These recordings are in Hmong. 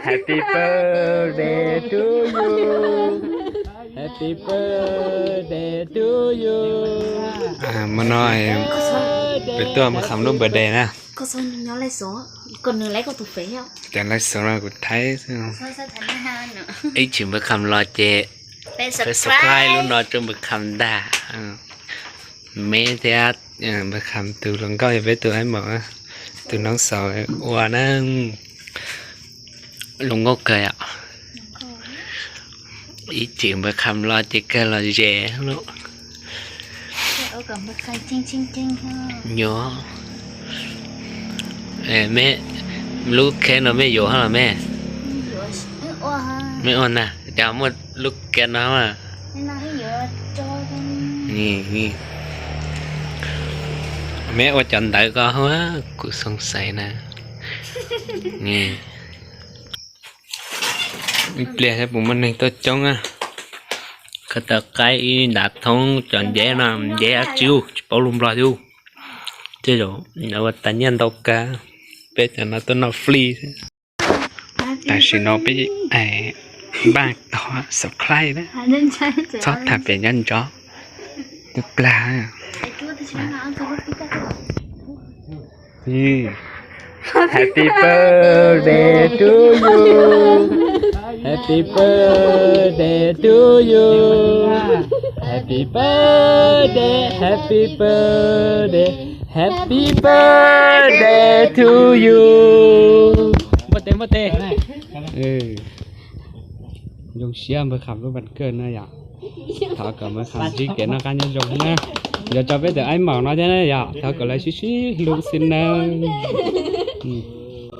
Happy birthday to you. Happy birthday to you. Hmo no peb tuaj Npawg Kham lub birthday na. Ces live show no kuv thaij xwb. Ib txwm Npawg Kham los ces peb subscribe lub no rau Npawg Kham ntag. Me thiab Npawg Kham tus hluas nkauj yog peb tus aib maum, tus noob xaus ua na. Zoo nkauj kawg yom. Ib txwm Npawg Kham los ces kawg los ze lawm. Nyob, me, lub khev no mej yuav hab los mej? Mej ua na, cas muaj lub khev no mas. Mej ua cov ntawv ko hab, kuv xoo xais na. Ib pliag puas muaj neeg tuaj coob na. Khaws tau qaib ib ntav thoob cov nceb no, nceb dab tsi tsis paub lus Nplog thiab. Tej zaum ua tas nyiaj ntau kawg, peb cov no tuaj noj free. Tam sim no peb npaj tog subscribe na, txhob tham pem nco nco, twb plag. Happy birthday to you. Happy birthday to you. Happy birthday, happy birthday, happy birthday to you. Npawg tes, npawg tes. Zoo siab Npawg Kham lub vas kawg na yom. Thov kom Npawg Kham ntsib kev noj qab nyob zoo na. Yog tso peb tus aib maum no thiab na yom, thov kom lawv sib sib hlub xwb nawb.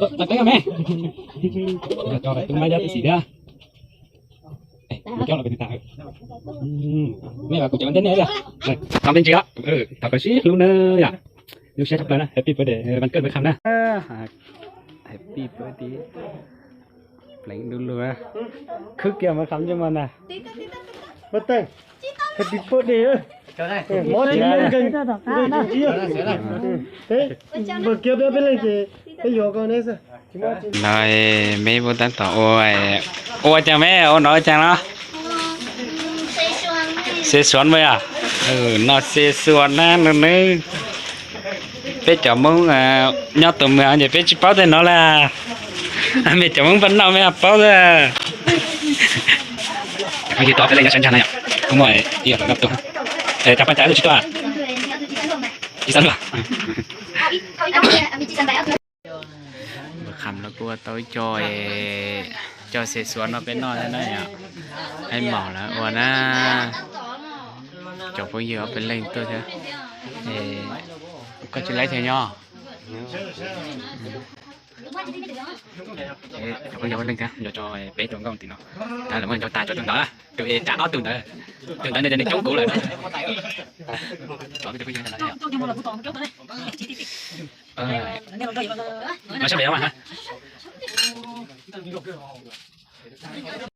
Yog tso tub mab yab tub xim thiab. Mej los kuv cov ntej ne, tau me ntsis os, thov kom sib hlub na yom. Zoo siab tshaj plaws na, happy birthday vas kawg Npawg Kham na. Happy birthday. Pleev du lug, khwb kiag Npawg Kham ntsej muag ntag. Happy birthday. Npawg kiag peb peb leeg ces peb yuav koj ne xwb. No meb puab tab tom ua, ua caag meb ua no ua caag no? Xe xuan mej yom. No xe xuan na no nawb. Peb cov Moob nyob tus mwg ces peb tsis paub tej no lawm. Mej cov Moob Npaj Noj mej ho paub xwb. Yog tod peb leeg nyob sab ntsag no yom, kuj muaj ib ob tug. Cas Paj Cas tsis tuaj? Ib xab luaj. Npawg Kham los kuj ua tau ib co, co xe xuan no peb noj thiab na yom. Aib maum lawv ua na, cov phooj ywg ob peb leeg tuaj thiab. Koj tsis laib thiab nyob? Cov phooj ywg ob peb leeg thiab, nco tso peb tus nkauj tim no. Lawv muab nco tag tso tus ntawd, tus es tsa ob tug ntawd, tus ntawd nws coob kuv lawm. Cov phooj ywg no sab pem no mas.